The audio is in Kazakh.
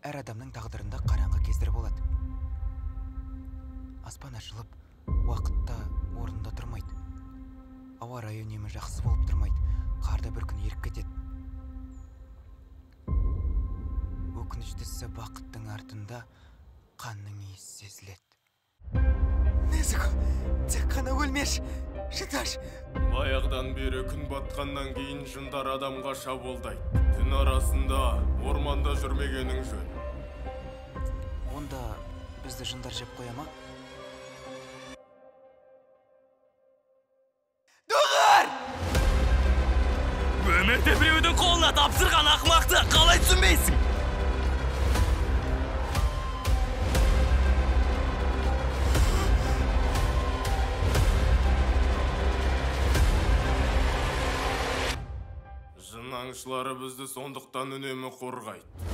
Әр адамның тағдырында қараңғы кездер болады. Аспан ашылып, уақытта орнында тұрмайды. Ауа райы үнемі жақсы болып тұрмайды. Қар да бір күн еріп кетеді. Өкініштісі, бақыттың артында қанның иісі сезіледі. Незуко, тек қана өлмеш, шыдаш. Баяғыдан бері күн батқаннан кейін жындар адамға шабуылдайды. Түн арасында орманда жүрмегенің жөн. Онда бізді жындар жеп қоя ма? Доғар! Өмірде біреудің қолына тапсырған ақымақты қалай түсінбейсің? Жын аңшылары бізді сондықтан үнемі қорғайды.